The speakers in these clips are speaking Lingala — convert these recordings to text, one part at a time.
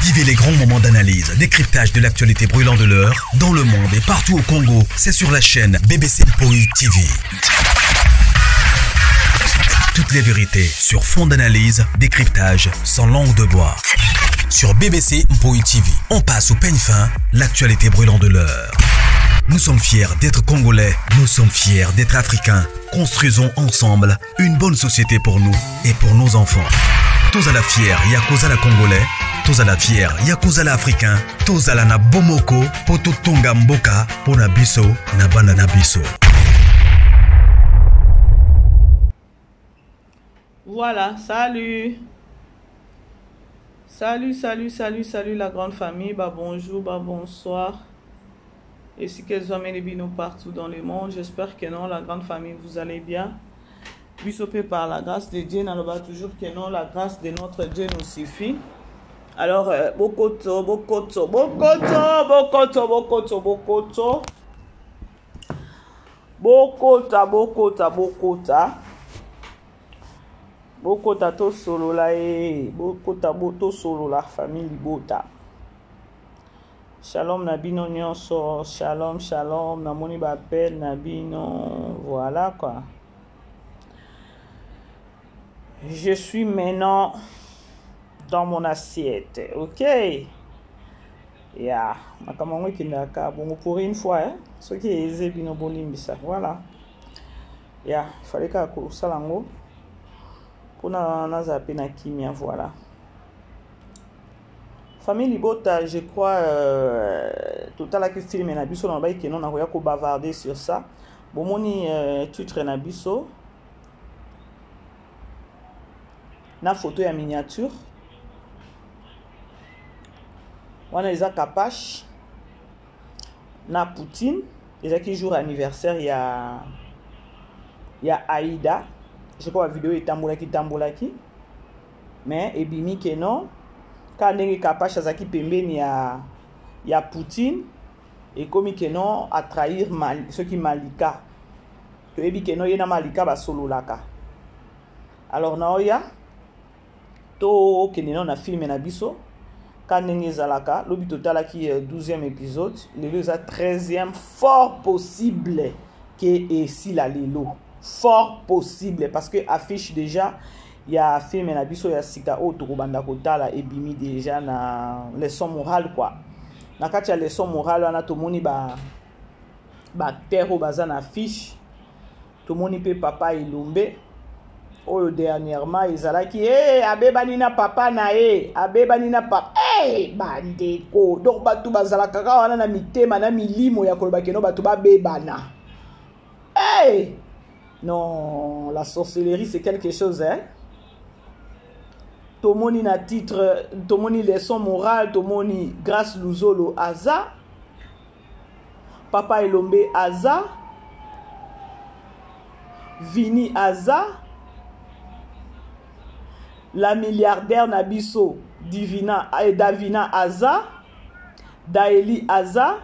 Vivez les grands moments d'analyse, décryptage de l'actualité brûlante de l'heure, dans le monde et partout au Congo. C'est sur la chaîne BBC Mpoi TV. Toutes les vérités sur fond d'analyse, décryptage, sans langue de bois. Sur BBC Mpoi TV, on passe au peigne fin l'actualité brûlante de l'heure. Nous sommes fiers d'être Congolais, nous sommes fiers d'être Africains. Construisons ensemble une bonne société pour nous et pour nos enfants. Tous à la fière, Yakuza la Congolais, tous à la fière, Yakuza la Africain, tous à la na Bomoko, Poto Tonga Mboka, Pona Biso, na Bana Biso. Voilà, salut. Salut, salut, salut, salut la grande famille. Bah bonjour, bah bonsoir. Et si qu'elles ont bino partout dans le monde, j'espère que non, la grande famille, vous allez bien. Biso par la grâce de Dieu, naloba toujours que non, la grâce de notre Dieu nous suffit. Alors, euh, bokoto, bokoto, bokoto, bokoto, bokoto, bokoto. Bokota, bokota, bokota. Bokota tosolola e, bokota tosolola famille libota. Shalom na bino nyonso, shalom shalom, namoni ba appel na bino, voilà quoi. Je suis maintenant dans mon assiette, ok? Yeah, makambo yango ekendaka bongo pour une fois, hein? Soki eze bino bolimbisa, voilà. Yeah, fallait kaka kosala yango mpona nazala mpe na kimia, voilà. Famille Libota, je crois, euh, totalaki film na biso na bayi keno nakoya ko bavarder sur ça. Bomoni euh, titre na biso na photo ya miniature wana eza Kapash na Poutine ezalaki jour anniversaire ya ya Aïda je crois video etambolaki tambolaki mais ebimi ke non kaka ndenge kapash azalaki pembeni ya, ya poutine ekomi ke non atrahir mal, soki malika toyebi ke non ye na malika basololaka alors naoya tokende nano na filme na biso ka ndenge ezalaka lobi totalaki 12e épisode lelo eza 13e fort possible ke esila lelo fort possible parce que affiche déjà ya film na biso ya sika oyo tokobanda kotala ebimi déjà na leçon morale quoi na kati ya leçon morale wana tomoni ba baacteur oyo baza na affiche tomoni mpe papa elombe oyo dernièrement ezalaki hey, eh, abebani na papa na ye abebani na papa hey, eh, bandeko donc bato bazalaka kaka wana na mitema na milimo ya koloba keno bato babebana hey! non la sorcellerie c'est quelque chose hein? tomoni na titre tomoni leçon morale tomoni grâce luzolo aza papa elombe aza vini aza la milliardaire na biso divina eh, davina aza daeli aza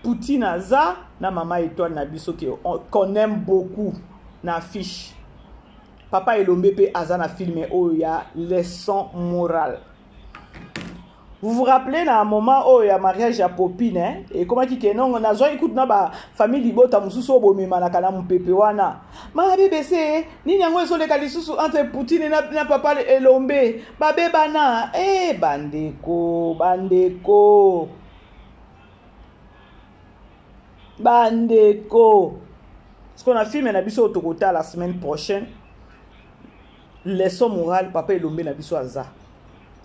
poutine aza na mama étoile na biso ke qu'on aime beaucoup na affiche papa elombe mpe aza na filme oyo ya leçon morale Vous vous rappelez na moment oyo ya mariage ya Popine hein? Ekomaki ke nongo nazwaki kutu na ba famille libota mosusu oyo bomemanaka na mopepe wana. Ma BBC, nini yango ezoleka lisusu entre Poutine na, na papa Elombe babebana. Eh bandeko, bandeko. Bandeko. Parce qu'on a filmé na biso tokota la semaine prochaine. Leçon morale papa Elombe na biso aza.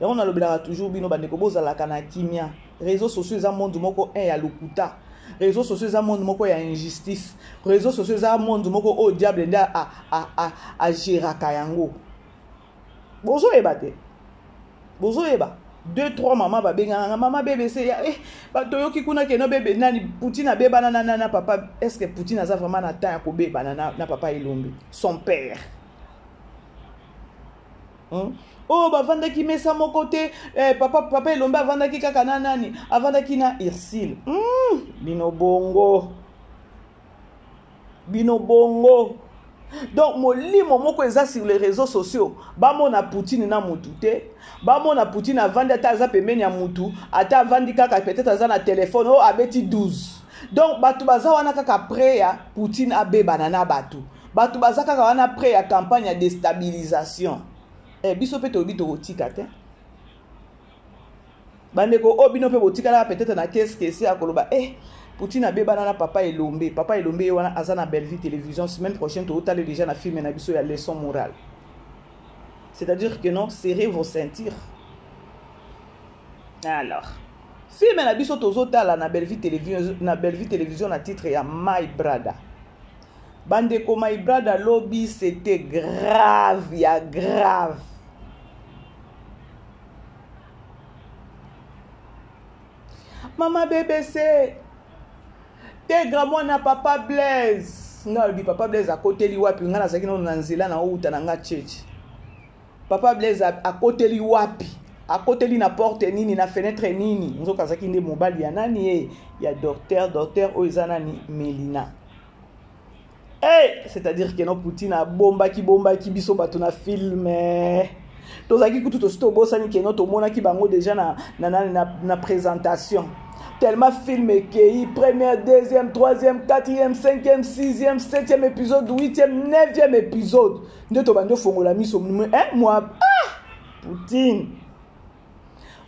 Yango nalobelaka toujours bino bandeko bozalaka na kimia. Réseaux sociaux eza monde moko un ya lokuta. Réseaux sociaux eza monde moko ya injustice. Réseaux sociaux eza monde moko oyo diable nde agéraka yango. Bozoyeba te. Bozoyeba. Deux trois mama babengaka nga mama BBC ya eh toyoki kuna keno bebe nani Poutine abebana na na papa est-ce que Poutine aza vraiment na temps ya kobebana na, na papa Elombe son père. Hmm? Oh, bavandaki mesa moko te eh, papa, papa elombe avandaki kaka na nani avandaki na ursile hmm? bino bongo bino bongo. Donc molimo moko eza sur les réseaux sociaux, bamona Poutine na mutu te, bamona Poutine avandi ata aza pembeni ya mutu, ata avandi kaka peut-être aza na téléphone, oh abeti 12. Donc bato baza wana kaka près ya Poutine abebana na bato. Bato baza kaka wana près ya campagne ya déstabilisation. Eh, biso mpe toyebi tokotika te. Bandeko oyo bino mpe botikalaka peut-être na kese ya koloba eh Poutine abebana na papa Elombe. Papa Elombe ye wana aza na Bellevue Télévision. Semaine prochaine totale déjà na film na biso ya leçon morale. C'est-à-dire que non, serrez vos ceintures. Alors, film na biso tozotala na Bellevue Télévision, na Bellevue Télévision na titre ya My Brother. Bandeko My Brother lobi c'était grave ya grave. Mama BBC Tegra mwana papa Blaise nga alobi papa Blaise akoteli wapi nga nazalaki nano na nzela na outa na nga church papa Blaise akoteli wapi akoteli na porte nini na fenêtre nini nzoka azalaki nde mobali ya nani ye ya docteur docteur oyo eza nani Melina. Hey, c'est-à-dire que non Poutine abombaki bombaki biso bato na film tozalaki kutu tosi tobosani ke non tomonaki bango déjà na, na, na, na, na présentation tellement film ekei première deuxième troisième quatrième cinquième sixième septième épisode huitième neuvième épisode nde tobandi ofongola miso eh, moi ah, Poutine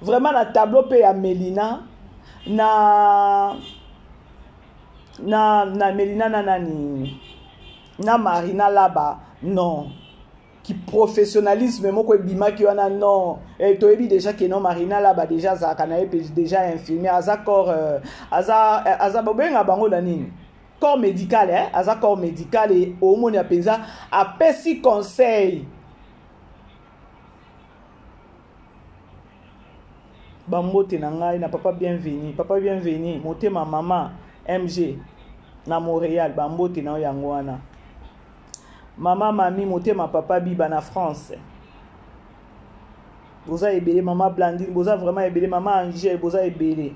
vraiment na tableau mpe ya Melina na na na Melina na nani na Marina Laba non ki professionnalisme moko ebimaki wana non eh, toyebi déjà que non Marina Laba déjà azalaka na ye déjà infirmière aza corps euh, aza euh, aza bobenga bango na nini corps médical eh? aza corps médical e omoni ya mpenza apesi conseil Bambote na ngai na papa bienvenu, papa bienvenu, motema mama MG na Montréal, bambote na yo yango wana. Mama mami motema papa biba na France. Boza ebele mama Blandine, boza vraiment ebele mama Angèle, boza ebele.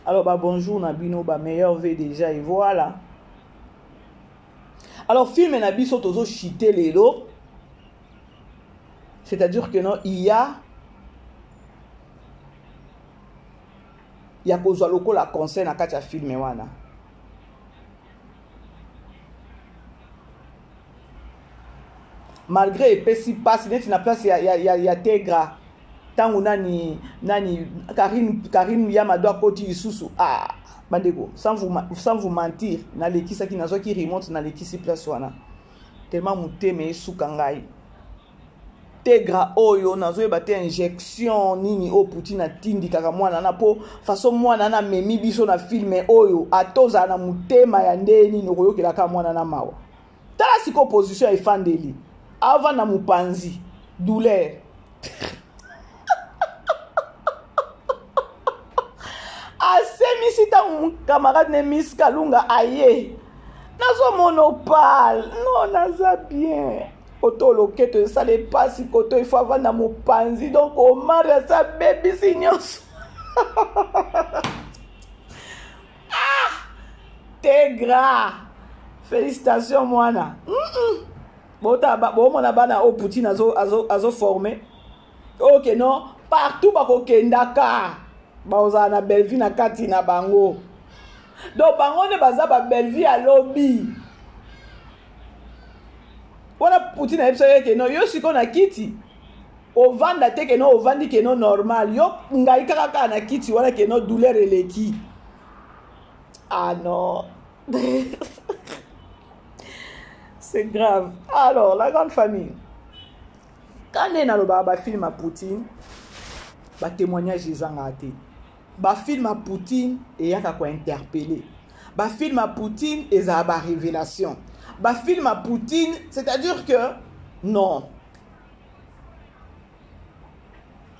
Alors ba bonjour na bino ba meilleur v déjà et voilà. Alors film na biso tozo chiter lelo. C'est-à-dire que non, il y a ya kozwa lokola conseil na kati ya film wana. Malgré epesi pasi neti na place ya, ya, ya, ya Tegra ntango nani nani Karine, Karine Yamado akoti lisusu ah, bandeko sans vous, sans vous mentir nalekisaki nazwaki remote nalekisi place wana tellement motema esuka ngai tegra oyo nazoyeba te injection nini oyo Poutine atindikaka mwana na po façon mwana na amemi biso na filme oyo ata ozala na motema ya nde nini okoyokelaka mwana na mawa tala sikoyo position ya efandeli avanda mopanzi douleur asemisi ntango camarade ne miss kalunga aye nazomona opal no naza bien koto loketo esala epasi koto ifo avanda mopanzi donc omar asi abebisi nyonso ah! Tegra félicitation mwana mm -mm. Bota bomona bana oyo Poutine azo azo azo former. Ok non, partout bakokendaka bazala na Bellevue na kati na bango. Donc bango nde baza ba Bellevue ya lobi. Wana Poutine ayebisaki ye ke non, yo sikoyo na kiti ovanda te ke non ovandi ke non normal yo ngai kaka kaka na kiti wana ke non douleur eleki. Ah non. C'est grave. Alors, la grande famille. Quand on a ba film à Poutine, ba témoignage ezanga te. Ba film à Poutine eyaka ko interpeller. Ba film à Poutine eza ba révélation. Ba film à Poutine, c'est-à-dire que non.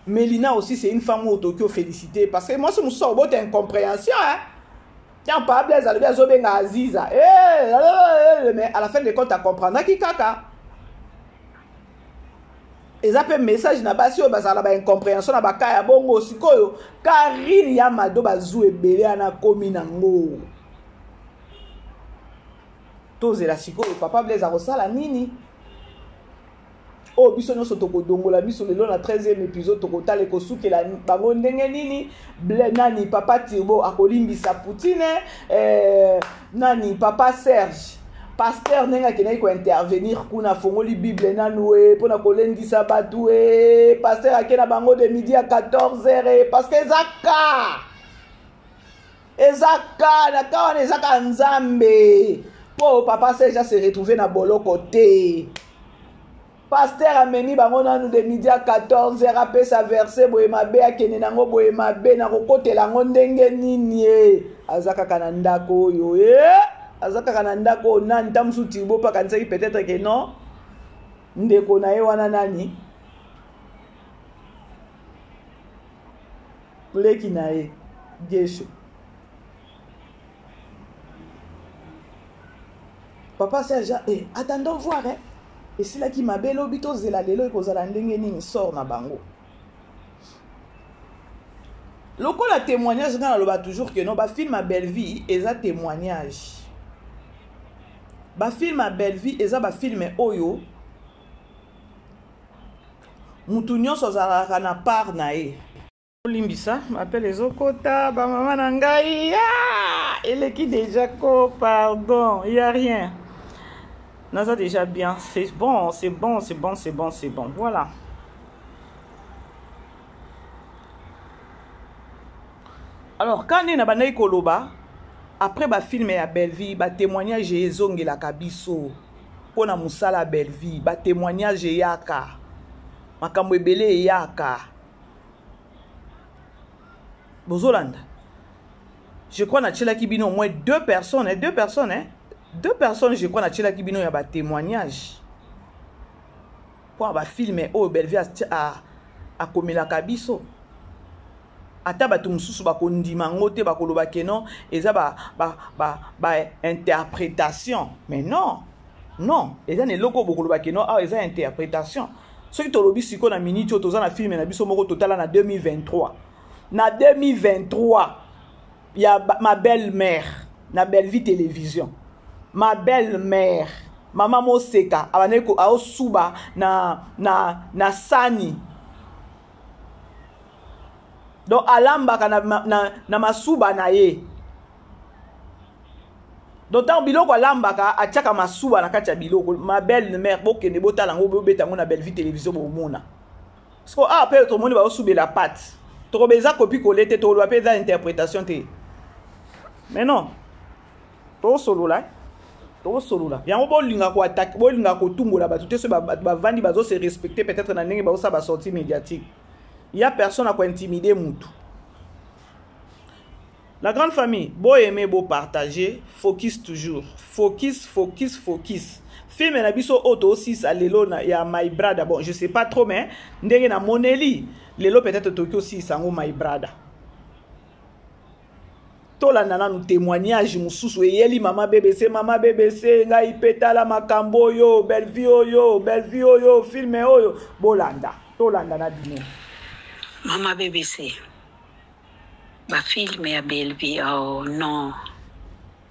Mélina aussi c'est une femme où Tokyo félicité parce que moi c'est mon sort incompréhension hein. Tiens, pa Blaise alobi azobenga Aziza. Eh, eh, eh, eh, mais à la fin de compte acomprendaki kaka. Eza pe message na basi oyo bazala ba incompréhension na baka ya bongo sikoyo Karine ya Mado bazu ebele ana komi nango. Tozela sikoyo papa Blaise akosala nini? Oyo biso nyonso tokodongola miso lelo na 13e episode, tokotala ekosukela bango ndenge nini. Ble, nani papa Turbo akolimbisa Poutine, nani papa Serge pasteur ndenge akendaki kointervenir kuna, afongoli Bible nanu e mpo na kolendisa bato e pasteur ake na bango de midi à 14 heures e parce que eza ka eza ka na ka wana eza ka Nzambe mpo papa Serge ase retrouve na boloko te. Pasteur amemi bango nanu de midi à 14 heures, apesa verset boye mabe, akende nango boye mabe, nakokotela yango ndenge nini e aza kaka na ndako oyo e aza kaka na ndako oyo nani ta mosusu Turbo mpe akanisaki peut-être ke non, ndeko na ye wana nani leki na ye Gesho. Papa Serge, attendons voir, eh. Esilaki mabe lobi, tozela lelo ekozala ndenge nini sort na bango. Lokola témoignage, nga naloba toujours que non, bafilm ya Bellevie eza témoignage. Bafilm ya Bellevie eza bafilm oyo mutu nyonso azalaka na part na ye. Olimbisa mapele ezokota bamama na ngai, ah, eleki déjà ko, pardon, y a rien, naza déjà bien, c'est bon, c'est bon, c'est bon, c'est bon, c'est bon, voilà. Alors quand nde na bandaki koloba après bafilm ya Bellevie, batémoignage ezongelaka biso mpona mosala ya Bellevie, batémoignage eyaka, makambo ebele eyaka. Bozolanda, je crois natielaki bino au moins deux personnes, hein, deux personnes, hein, deux personnes, je crois natielaki bino ya batémoignage mpo bafilm oyo Bellevie akomelaka biso. Ata bato mosusu bakondima yango te, bakoloba ke non, eza ba interprétation, mais non, non, eza na eloko oyo bokoloba ke non, awa eza interprétation. Soki tolobi sikoyo na miniti oyo toza na film na biso moko totala na 2023, na 2023 ya Ma Belle Mère na Bellevie Télévision, Ma Belle Mère, mama Moseka abandaki aosuba na sani, donc alambaka na masuba na ye. Donc ntango biloko alambaka, atiaka masuba na kati ya biloko. Ma Belle Mère, bokende botala yango, bobeta yango na Bellevie Télévision, bomona. Siko awa mpe tomoni baosubela pate, tokoloba eza copier-coller te, tokoloba mpe eza interprétation te, mais non, tosolola, tosolola yango. Bolinga koattaquer, bolinga kotumbola bato te. Soki bato bavandi bazose respecter, peut-être na ndenge bazosala basortie médiatique, ya personne akointimider mutu. La grande famille, bo aimer, bo partager, focus toujours, focus, focus, focus. Film na biso oyo toosisa lelo na, ya My Brother, bon, je sais pas trop, mais ndenge namoneli lelo, peut-être tokoki osisa yango My Brother. Tolanda nanu témoignage mosusu eyeli mama BBC. Mama BBC, ngai mpe tala makambo oyo Bellevie oyo, Bellevie oyo, film oyo, bolanda, tolanda na bino. Mama BBC, bafilm ya Bellevie, oh non,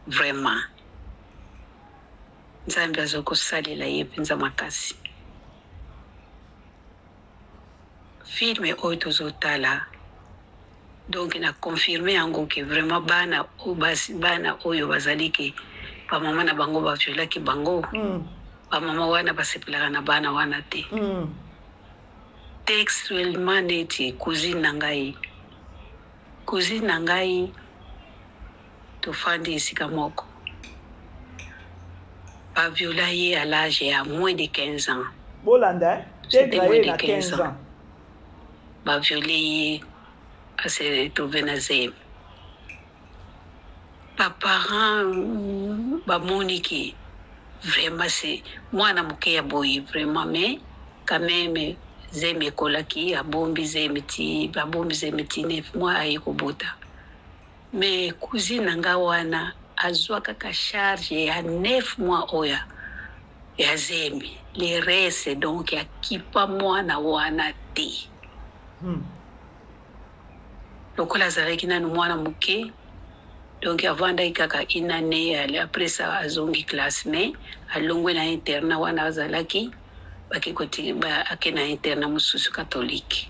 vraiment Nzambe azokosalela ye mpenza makasi. Film oyo tozotala, donc na confirme yango ke vraiment bana oyo basi, bana oyo bazali ke bamama na bango baviolaki bango, bamama wana basepelaka na bana wana te. Textuellement, neti cousine na ngai, cousine na ngai, tofandi esika moko, baviola ye à l'âge ya moins de 15 ans. Bolanda. C'était Tegra moins ye de na 15 15 ans. ans. Baviole ye, ase retrouve na zemi. Baparent bamoni ke vraiment c'est mwana moke ya boye vraiment, mais quand même zemi ekolaki, abombi zemi ti babombi zemi ti 9 mois, aye kobota. Mais cousine na nga wana azwa kaka charge ya 9 mois oyo ya zemi, le reste donc akipa mwana wana te. Lokola azalaki nanu mwana moke. Donc avandaki kaka une année, après ça azongi classe, mais alongwe na internat wana azalaki, bake koti ake na internat mosusu catholique.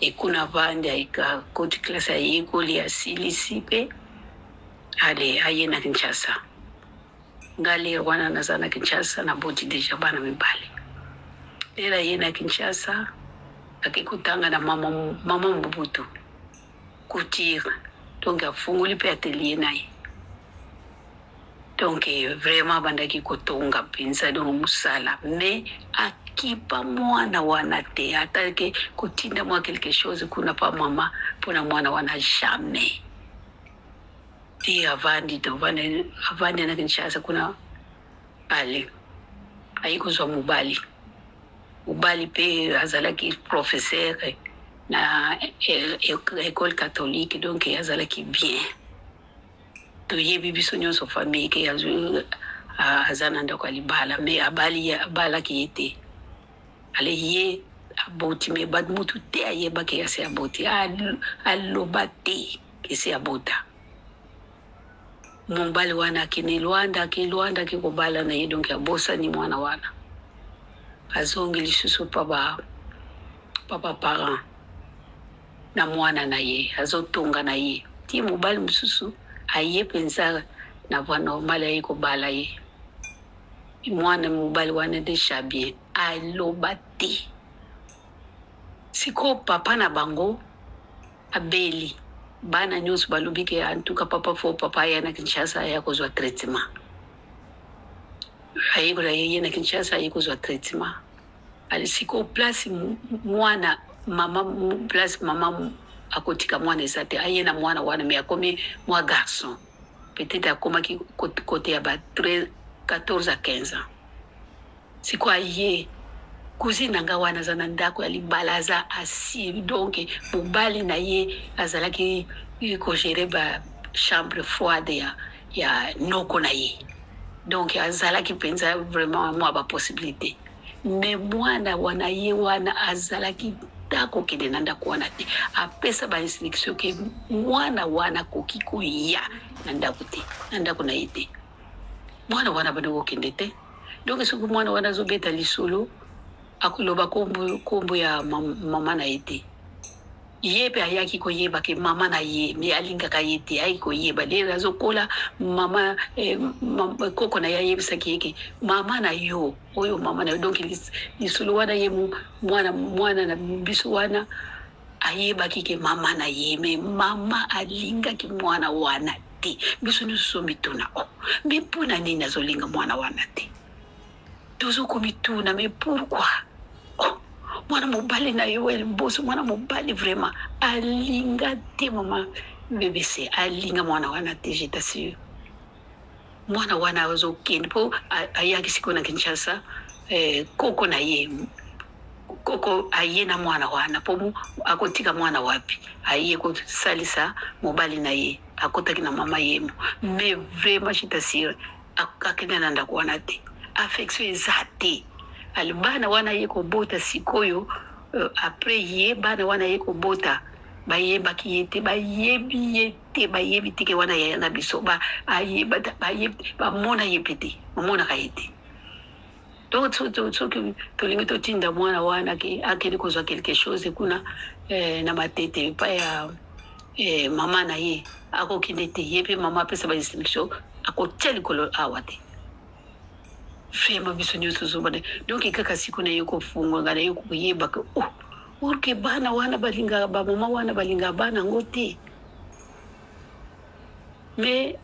Ekuna avandi, akoti classe, ayekoli, asilisi mpe ale aye na Kinshasa. Nga lere wana naza na Kinshasa, naboti déjà bana mibale. Lere aye na Kinshasa, ake kotanga na mama Mobutu couture. Donc afungoli mpe atelier na ye. Donc vraiment abandaki kotonga mpenza, donc mosala, mais akipa mwana wana te, ata ke kotinda mwa quelque chose kuna pa mama mpona mwana wana, jamais te. Avandi to avandi na Kinshasa kuna, ale ayi kozwa mobali. Mobali mpe azalaki professeur na école catholique, donc azalaki bien. Toyebi biso nyonso famille ke aza na ndako ya libala, mais abali, abalaki ye te. Ale ye aboti, mais bato mutu te ayebaki ase aboti, aloba te ese abota. Mobali wana akende Lwanda, ake Lwanda, ake kobala na ye, donc abosani mwana wana. Azongi lisusu pa baparent na mwana na ye, azotonga na ye ti mobali mosusu aye mpenza na voie normale, aye kobala ye. Mwana mobali wana déjà bien, aloba te. Sikoyo papa na bango abeli, bana nyonso balobi ke antuka papa fo papa aya na Kinshasa, aya kozwa traitement. Ayekola ye na Kinshasa, aye kozwa traitement. Ale sikoyo place mwana mama, place mama akotika mwana eza te. Aye na mwana wana, mais akomi mwa garçon, peut-être akomaki côté ya ba 13, 14 à 15 ans. Sikoyo aye, cousine na nga wana aza na ndako ya libala, aza asi, donc mobali na ye azalaki kogérer ba chambre froide ya noko na ye, donc azalaki mpenza vraiment mwa bapossibilité. Mais mwana wana ye wana azalaki akokende na ndako wana te. Apesa bainstruction ke mwana wana akoki koya na ndako te, na ndako na ye te. Mwana wana bandi kokende te. Donc soki mwana wana azobeta lisolo, akoloba kombo ya mama na ye te. Ye mpe ayaki koyeba ke mama na ye, mais alingaka ye te. Ayaki koyeba lelo azokola, mama koko na ye ayebisaki ye ke mama na yo oyo, mama na yo. Donc lisolo wana, ye mwana na biso wana ayebaki ke mama na ye, mais mama alingaki mwana wana te. Biso nyonso so mituna: o oh, mais mpona nini azolinga mwana wana te? Tozokomituna, mais pourquoi? Oh, mwana mobali na yo liboso, mwana mobali vraiment alinga te. Mama BBC alinga mwana wana te, je t'assure. Mwana wana azokende mpo ayaki sikoyo na Kinshasa, koko na ye, koko aye na mwana wana mpo akotika mwana wapi? Aye kosalisa mobali na ye, akotaki na mama yemo. Mais vraiment, je t'assure, akende na ndako wana te, affection eza te. Ale bana wana ye kobota sikoyo, après ye bana wana ye kobota, bayebaki ye te, bayebi ye te, bayebi te ke wana yaya na biso. Bamona ye mpe te, bamonaka ye te. Donc soki tolingi totinda mwana wana ke akende kozwa quelque chose kuna na Matete epai ya mama na ye, akokende te. Ye mpe mama apesa bainstruction, akotia likolo awa te. Vraiment, biso nyonso tozobana. Donc kaka siko na ye kofungola na ye koyebaka, oh, orke bana wana balingaka bamama wana, balingaka bana yango te. Mais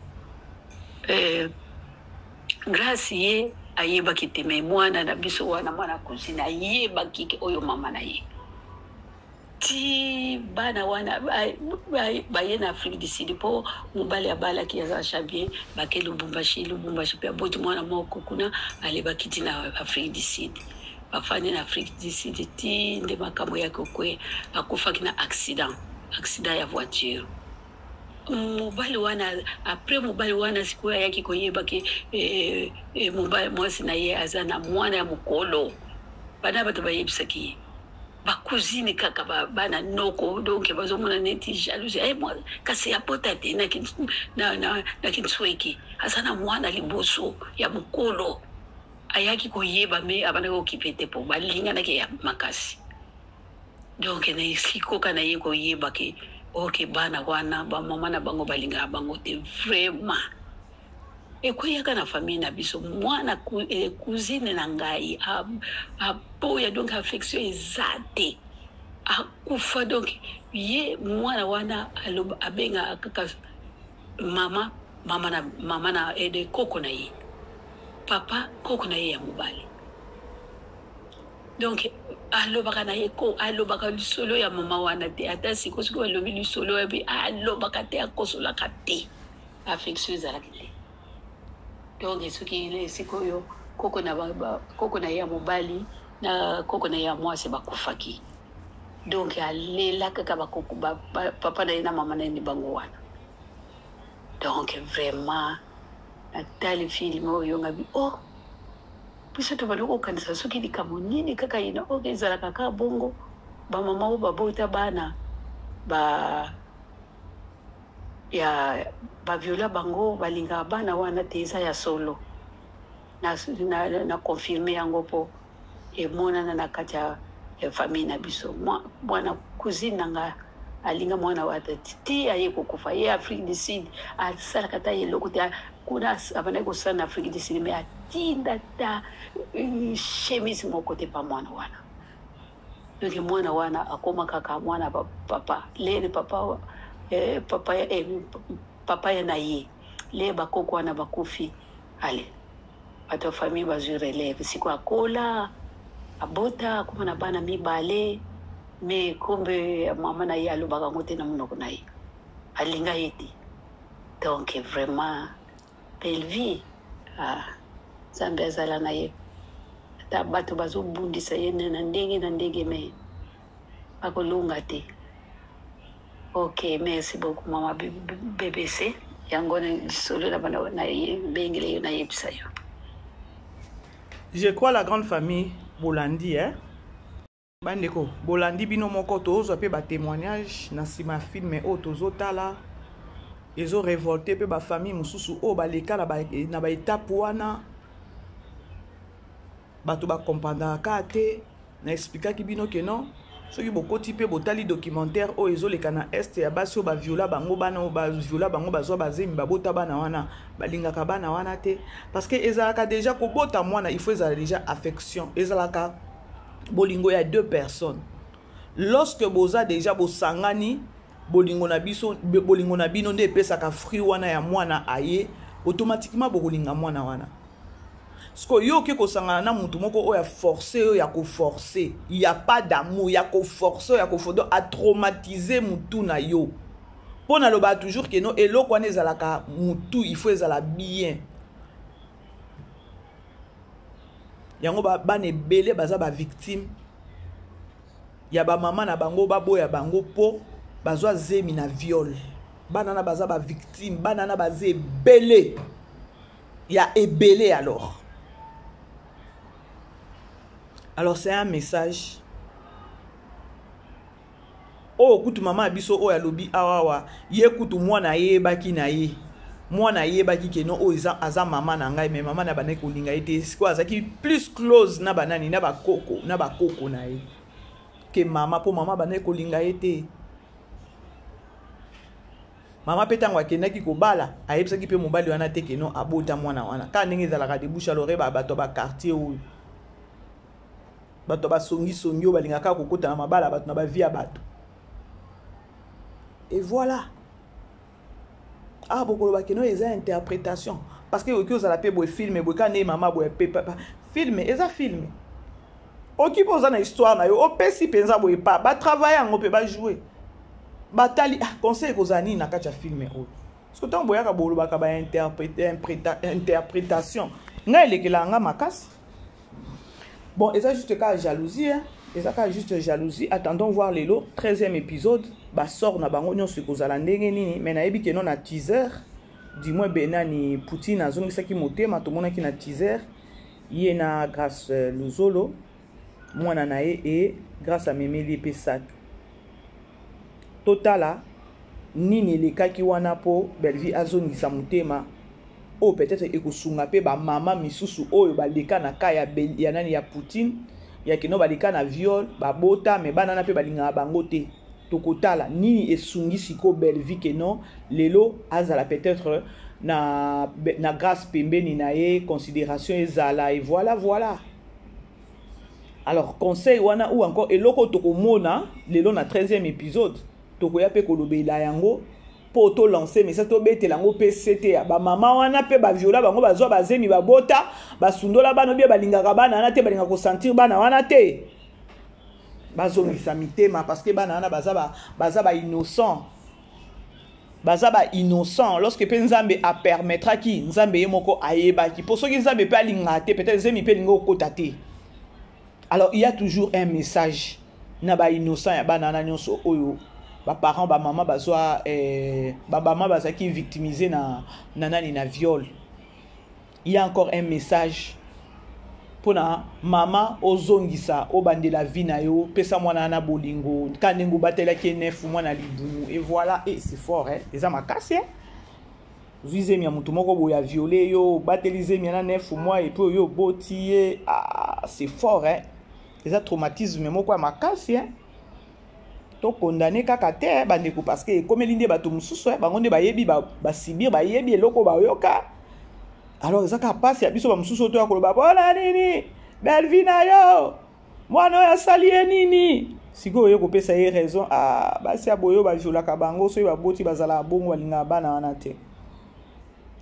Grâce ye ayebaki te, mais mwana na biso wana, mwana cousine, ayebaki ke oyo mama na ye. Ti bana wana baye na Afrique du Sud, mpo mobali abalaki, aza chabien, bake Lubumbashi. Lubumbashi mpe aboti mwana moko kuna. Ale bakiti na Afrique du Sud, bafandi na Afrique du Sud ti nde makambo yaki okwe, akufaki na accident ya voiture, mobali wana. Après mobali wana sikoyo ayaki koyeba ke mobali, mwasi na ye aza na mwana ya mokolo. Bana bato bayebisaki ye. Ba cousine kaka ba bana noko donc bazomona neti jalousie eh, mwa, kasi abota te na, na, na, na kinsueki aza na mwana liboso ya mokolo ayaki koyeba me abandaki kokipe te mpo balinganaki ya makasi donc na esikoka na ye koyeba ke oke bana wana bamama na bango balingaka bango te vraiment. Ekweyaka na famille na biso mwana cousine na ngai aboya donc affection eza te akufa donc ye mwana wana aloba abengaka kaka mama mama na mama na ede koko na ye papa koko na ye ya mobali donc alobaka na ye ko alobaka lisolo ya mama wana te ata siko soki balobi lisolo ya alobaka te akosolaka te. Affection ezalaki te donc soki sikoyo koko na koko na ye ya mobali na koko na ye ya mwasi bakufaki donc alela kaka bakoko ba, ba, papa na ye na mama na ye nde bango wana donc vraiment natali filme oyo ngabi oh biso tobandi kokanisa soki likambo nini kaka ina oyo ezalaka kaka bongo bamama oyo babota bana ba ya ba viola bango balingaka bana wana te eza ya solo na, na, na confirme yango mpo emonana na kati ya, ya famille na biso mwana cousine na nga alinga mwana wata ti aye kokufa ye Afrique du Sud asalaka ata eloko te kuna abandaki kosala na Afrique du Sud me atinda ta chemise moko te pa mwana wana. Donc mwana wana akoma kaka mwana papa lere papa eh, papa eh, papa ya na ye le bakoko wana bakufi ale bato ya famille bazwi relève sikoyo akola abota akoma na bana mibale me kombe mama na ye alobaka yango te na monoko na ye alinga ye te donc vraiment Bellevue ah nzambe azala na ye ata bato bazobundisa ye na ndenge na ndenge me bakolonga te ok merci beaucoup mama bbc yango lisolo na bana na ye bengele yo nayebisa yo. Je crois la grande famille bolandi eh? Bandeko bolandi bino moko tozwa pe ba témoignage na nsima ya film oyo tozotala ezo révolte pe ba famille mosusu oyo baleka na ba étape wana bato bakomprendaka kaka te. Na explikaki bino ke non, soki bokoti pe botali documentaire oyo ezoleka na est ya basi oyo baviola bango, bana oyo baviola bango bazwa bazemi babota bana wana, balingaka bana wana te parce que ezalaka déjà kobota mwana il faut ezala déjà affection, ezalaka bolingo ya deux personnes. Lorsque boza déjà bosangani, bolingo na biso, bolingo na bino nde epesaka fruit wana ya mwana aye, automatiquement bokolinga mwana wana. Siko yo oke kosangana na mutu moko oyo a force yo ya koforce, il y a pas d'amour, ya koforce ya koforce, donc a traumatiser mutu na yo. Mpo nalobaka toujours que non, eloko wana ezalaka mutu, il faut ezala bien. Yango bana ebele baza ba victime ya ba mama na bango, baboya bango po bazwa zemi na viol. Bana na baza ba victime, bana na baza ebele ya ebele. Alors, alors c'est un message oyo kutu mama ya biso oyo alobi awawa, ye kutu mwana ayebaki na ye, mwana ayebaki ke non, oyo eza aza mama na ngai, mais mama na bandaki kolinga ye te. Sikoyo azalaki plus close na banani, na bakoko, na bakoko na ye ke mama, mpo mama bandaki kolinga ye te. Mama mpe ntango akendaki kobala ayebisaki mpe mobali wana te ke non, abota mwana wana, kaka ndenge ezalaka de bouche à l'oreille. Bato ya baquartier oyo, bato basongisongi oyo balingaka kaka kokota na mabala bato na bavie ya bato. Et voilà, ah, bokoloba keno eza interprétation, parce que okoki ozala mpe boye film boye kaka nde mama boye pe papa, film eza film. Oki mpe oza na histoire na yo, opesi mpenza boye pa batravaille yango mpe bajoue batali. Ah, conseil ekozala nini na kati ya film oyo? Parce que ntango boyaka bolobaka ba interprétation, ngai elekelaka nga makasi. Bon, eza juste kaka jalousie, hein? Eza kaka juste jalousie. Attendons voir lelo 13e épisode, basort na bango nyonso ekozala ndenge nini. Mais nayebi ke non, na teaser du moins benani Poutine azongisaki motema, tomonaki na teaser ye na Grâce Luzolo. mwana na ye e Grâce amemeli ye mpe sac. Totala nini elekaki wana mpo Bellevue azongisa motema oyo peut-être ekosunga mpe bamama misusu oyo baleka na ka ya, ya nani ya Poutine ya kino baleka na viol babota me bana na mpe balingaka bango te. Tokotala nini esungi sikoyo Bellevue ke non lelo azala peut-être na, na Grâce pembeni na ye, considération ezala et voilà voilà. Alors conseil wana ou encore eloko tokomona lelo na 13e épisode, tokoya mpe kolobela yango mpo tolancer message, tobetela yango mpe sete ya bamama wana mpe baviola bango, bazwa bazemi, babota, basundola bana, obie balingaka bana wana te, balingaka kosentir bana wana te, bazongisa mitema parce que bana wana baza ba innocent, baza ba innocent. Lorsque mpe Nzambe apermettraki, Nzambe ye moko ayebaki mpo soki Nzambe mpe alingaka te, peut-être zemi mpe elingi okota te. Alors il y a toujours un message na ba innocent ya bana wana nyonso oyo baparent, bamama bazwa babama bazalaki victimisé na nani, na viol. Il y a encore un message mpona mama ozongisa, obandela vie na yo, pesa mwana wana bolingo ka ndenge obatelaki ye nefu mwana libumu et voilà. Et c'est fort, hein? Eza makasi, hein? Ozwi zemi ya motu moko boye aviole yo, obateli zemi na 9 mois et puis oyo oboti ye. Ah, c'est fort, hein? Eza traumatisme moko ya makasi, hein? Tokondane kaka te, bandeko, parce que ekomeli nde bato mosusu, bango nde bayebi basibir, bayebi eloko bayoka. Alors eza kaka mpasi ya biso bamosusu oyo toya koloba mpona nini Bellevue na yo mwana oyo asali ye nini. Sikoyo oye kopesa ye raison. Ah, basi ya boye oyo baviolaka bango, soki baboti bazalaka bongo, balingaka bana wana te.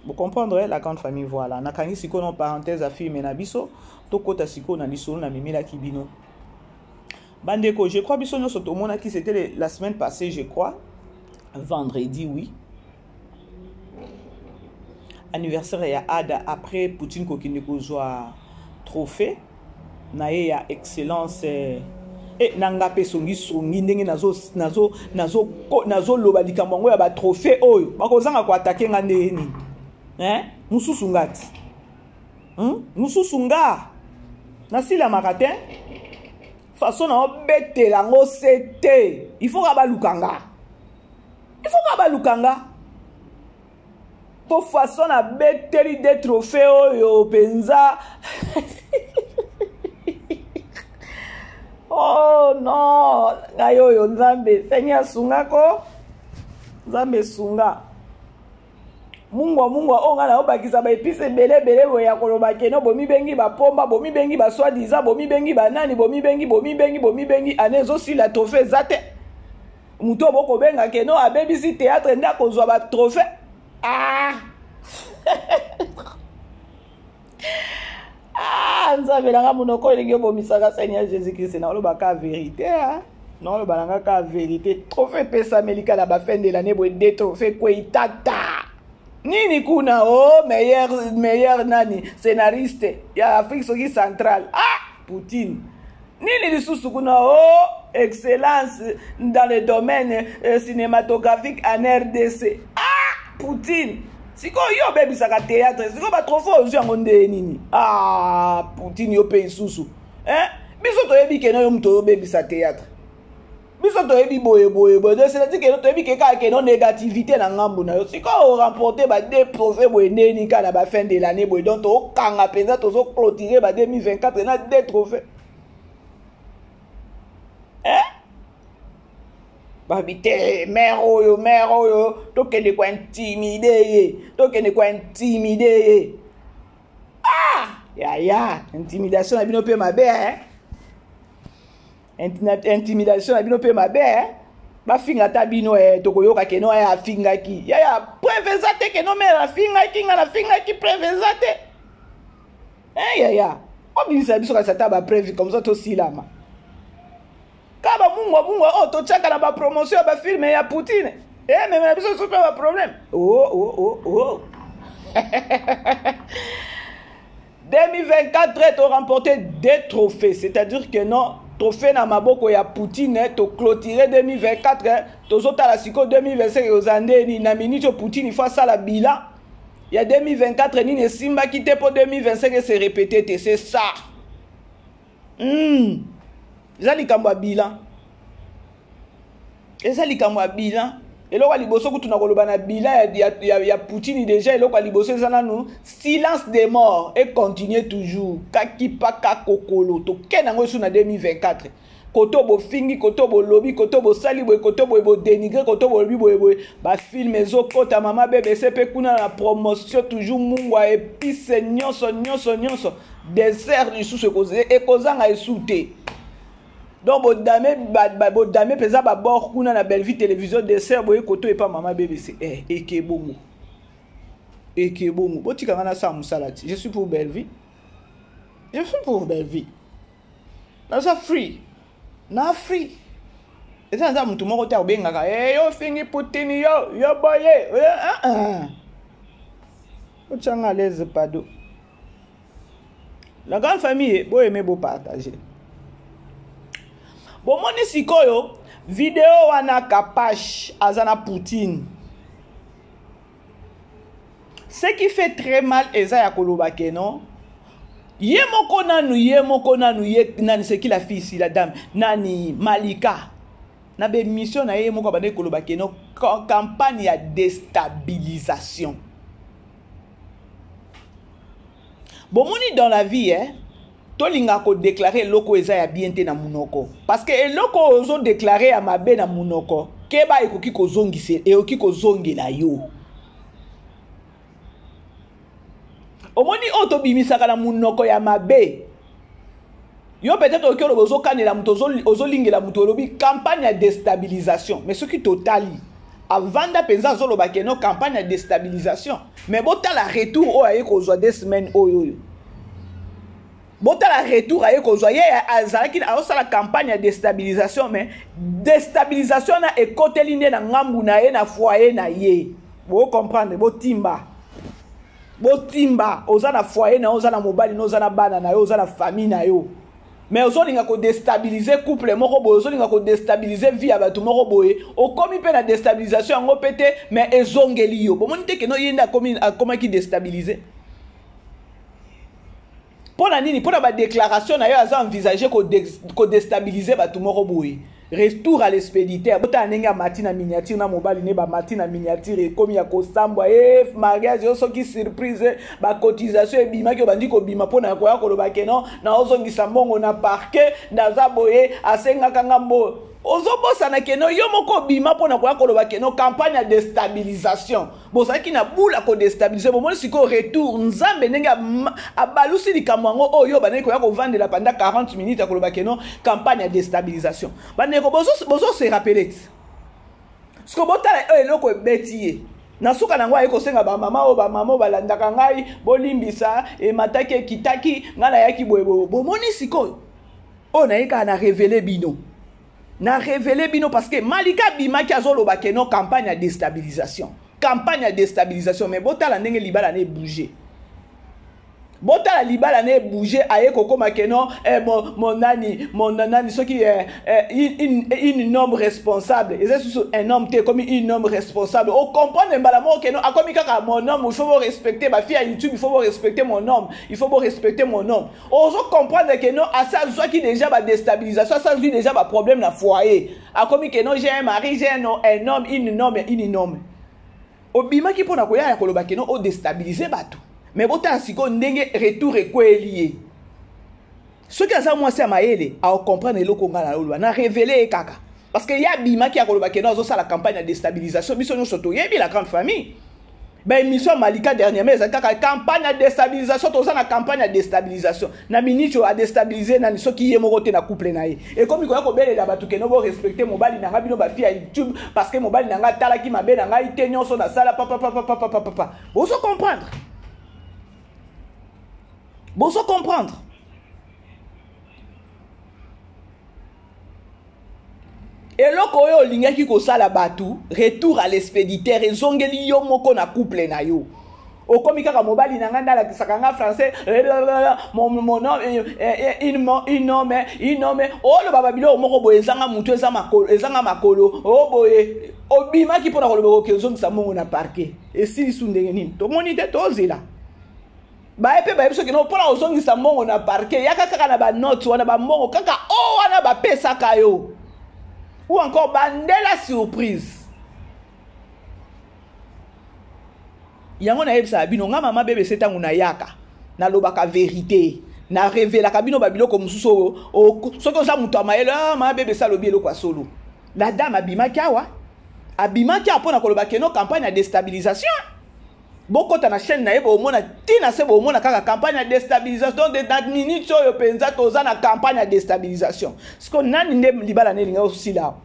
Bocomprendre, la grande famille. Voilà, nakangi sikoyo na parenthèse ya film na biso. Tokɔta sikoyo na lisolo namemelaki bino, bandeko. Je crois biso nyonso tomonaki, c'était la semaine passée, je crois vendredi, oui, anniversaire ya Ada. Après Poutine kokende kozwa trophée na ye ya excellence e na nga mpe songisongi ndenge nazoloba likambo yango ya batrophée oyo bakozanga koattaquer nga nde ye nini, eh? Mosusu nga ti, Mosusu nga nasilamaka te façon na obetela yango se te. Il faut ka baluka nga, il faut ka baluka nga mpo façon nabeteli de trophée oyo mpenza. Oh non, ngai oyo, Nzambe Seigneur asungako, Nzambe esunga. Mungwa mungwa oyo ngai naobakisa baépices ebele ebele boye ya koloba keno bomibengi bapomba, bomibengi basoi-disant, bomibengi banani, bomibengi, bomibengi, bomibengi, ane ezosila, trophée eza te. Moto oyo bokobenga keno abebisi théâtre nde akozwa batrophée. Ah ah, Nzambe nanga, monoko elingi obomisaka. Seigneur Jésus Christ, naolobaka vérité, naoloba nanga ka vérité. Trophée epesameli kaka na bafin de l'année boye, de trophée kwei tata nini kuna o oh, meilleur nani, scénariste ya Afrique soki centrale. Ah, Poutine, nini lisusu kuna o oh, excellence dans le domaine cinématographique en RDC. Ah, Poutine, sikoyo yo obebisaka théâtre, sikoyo batrophée ozwi yango nde nini? Ah, Poutine, yo mpe lisusu, eh? Biso toyebi keno yo moto oyobebisa théâtre, biso toyebi boye boye boye. Donc c'est-à-dire keno toyebi ke kaka keno négativité na ngambu na yo. Sikoyo oremporte ba deux trophée boye ndeni kaka na bafin de l'année boye? Donc tokanga mpenza, tozoclôturer ba 2024 na deux trophée, eh? Babi te, mare oyo, mare oyo, tokende kointimider ye, tokende kointimider ye. Ah yaya, intimidation na bino mpe mabe, eh? Intimidation na bino mpe mabe, eh? Bafinga ata bino, eh, tokoyoka keno aya afingaki. Yaya, preuve eza te keno mare afingaki nga, nafingaki, preuve eza te, eh, yaya. Obimisa biso kasi ata bapreuve comme ça tosilama. Ka bamungwa mungwa oyo totiaka na bapromotion ya bafilm ya Poutine ememela biso so mpe baproblème. Oh. 2024 to remporté deux trophées, c'est-à-dire que non, trophée na maboko ya Poutine, toclôturer 2024, tozotala sikoyo 2025 ekozala ndeni. Na minute oyo Poutine ifo asala bilan ya 2024, nini esimbaki te mpo 2025 ese répété te. C'est ça. Eza likambo ya bilan. Eza likambo ya bilan. Eloko ya liboso kutu na koloba na bilan ya, ya, ya, ya Poutine déjà, eloko ya liboso eza nanu silence des morts et continue toujours kakipaka kokolo tokende yango esu na 2024. Koto bofingi, koto bolobi, koto bosali boye, koto boye bodenigre, koto bolobi boye boye, bafilme ezokota mama BBC mpe kuna na promotion toujours mungwa epice nyonso nyonso nyonso, dessert lisusu ekozanga esu te. Donc bodame bodame mpenza babord kuna na Bellevue Télévision, dessert boye koto epa mama BBC. Eke bongo, eke bongo, botika nga nasala mosala ti. Je suis pour Bellevue, je suis pour Bellevue, naza free na free. Eza naza motu moko te akobengaka hey, yo fingi Poutine, yo yo boye otyanga à l'aise. Pado la grande famille, boyeme, bopartage. Bomoni sikoyo video wana, Kapache aza na Poutine. Ce qui fait très mal eza ya koloba ke non, ye moko nanu, ye moko nanu, ye nani, c'est qui la fille ici, la dame nani, Malika, na bemission na ye moko abandaki koloba ke non, campagne ya déstabilisation. Bomoni, dans la vie, eh, tolingaka kodeklare eloko eza ya bien te na munoko, parce que eloko oyo ozodeklare ya mabe na munoko, keba, ekoki kozongisa, ekoki kozongela yo. Omoni oyo tobimisaka na munoko ya mabe, yo peut-être okoki oloba, ozokanela moto, ozolingela moto, olobi campagne ya déstabilisation. Mais soki totali, avanda mpenza azoloba ke no, campagne ya déstabilisation, mais botala retour oyo aye kozwa 2 semaines oyo. Oyo botala retour aye kozwa, ye azalaki azosala campagne ya déstabilisation, mais déstabilisation na ekoteli nde na ngambu na ye, na foyer na ye. Bocomprendre, botimba, botimba. Oza na foyer na yo, oza na mobali na, oza na bana na yo, oza na famille na yo, mais ozolinga kodestabilize couple moko boye, ozolinga kodestabilize vie ya bato moko boye. Okomi mpe na déstabilisation yango mpe te, mais ezongeli yo. Bomoni te keno ye nde akomaki déstabilise? Mpo na nini? Mpo na badéclaration na yo, aza envisage kodestabilize bato moko boye. Retour à l'expéditeur. Botala ndenge amati na miniature na mobali ne, bamati na miniature, ekomi ya kosambwa e mariage oyo. Soki surprise, bacotisation ebimaki, obandi kobima mpo na koya koloba ke non, naozongisa mbongo na parquet, naza boye, asengaka nga mbo. Ozobosana ke no, yo moko obima mpo na koya koloba ke no, campagne ya déstabilisation, bozalaki na bula kodestabilize. Bomoni sikoyo retour, Nzambe ndenge abalusi likambo yango oyo bandeki koya kovandela pendant 40 minutes ya koloba ke no, campagne ya déstabilisation. Bandeko, bozo se rappeler ti siko? Botala oyo eloko ebeti ye na suka nango, aye kosenga bamama oyo, bamama oyo balandaka ngai, bolimbisa, emataki ekitaki, ngai nayaki boye boye. Bomoni sikoyo oyo naye kaka na révéler bino, na révéler bino, parce que Malika abimaki azoloba ke no, campagne ya déstabilisation, campagne ya déstabilisation, mais botala ndenge libala na ebouge. Botala libala na ebouge, aye kokóma ke non, eh, mon nani, mon nani, soki eh, eh, une homme responsable, eza susu un homme te, ekomi une homme responsable. Ocomprendre mbala moko ke non, akomi kaka mon homme, il faut bo respecter bafille ya YouTube, il faut bo respecter mon homme, il faut bo respecter mon homme. Ozo comprendre ke non, asi azwaki déjà badéstabilisation, asi azwi déjà baproblème na foyer, akomi ke non, j'ai un mari, j'ai un homme, une homme, une homme. Obimaki mpo na koya ya koloba ke non, odestabilize bato, mais botala sikoyo ndenge retour ekweyeli ye. Soki aza mwasi ya mayele, aocomprendre eloko ngai na oloba, na révéler ye kaka, parce que ye abimaki ya koloba ke non, azosala campagne ya déstabilisation. Biso nyonso toyebi, la grande famille, baémission ya Malika dernièrement ezali kaka campagne ya déstabilisation, toza na campagne ya déstabilisation. Na miniti oyo adestabilize nani soki ye moko te na couple na ye? Ekomi koya kobelela bato keno borespecte mobali na ngai, bino bafille ya YouTube, parce que mobali na ngai atalaki mabe na ngai te, nyonso nasala papapapapapapa. Bozo comprendre, bozo comprendre. Eloko oyo olingaki kosala bato, retour à l'expéditeur, ezongeli yo moko na couple na yo. Okomi kaka mobali na ngai nde alakisaka nga français, mon homme, une homme, une homme. Oloba babiloko moko boye ezanga motu, ezanga makolo. O boye obimaki mpona koloba okoki ozongisa mbongo na parquet, esili su ndenge nini? Tomoni te, tozela. Baye mpe bayebi soki no mpona kozongisa mbongo na parquet, yaka kaka na banote wana, bambongo kaka o wana bapesaka yo, ou encore bandela surprise. Yango nayebisaka bino, nga mama BBC, ntango nayaka nalobaka verité, narevelaka bino babiloko mosusu oyo soki oza moto ya mayele. Ah, mama BBC alobi eloko ya solo. La dame abimaki awa, abimaki awa mpona koloba keno campagne ya déstabilisation. Bokota na chaîne na ye, bomona ntina se, bomona kaka campagne ya déstabilisation. Donc na minute oyo mpenza toza na campagne ya déstabilisation. Siko nani nde libala ne elingi osila awa?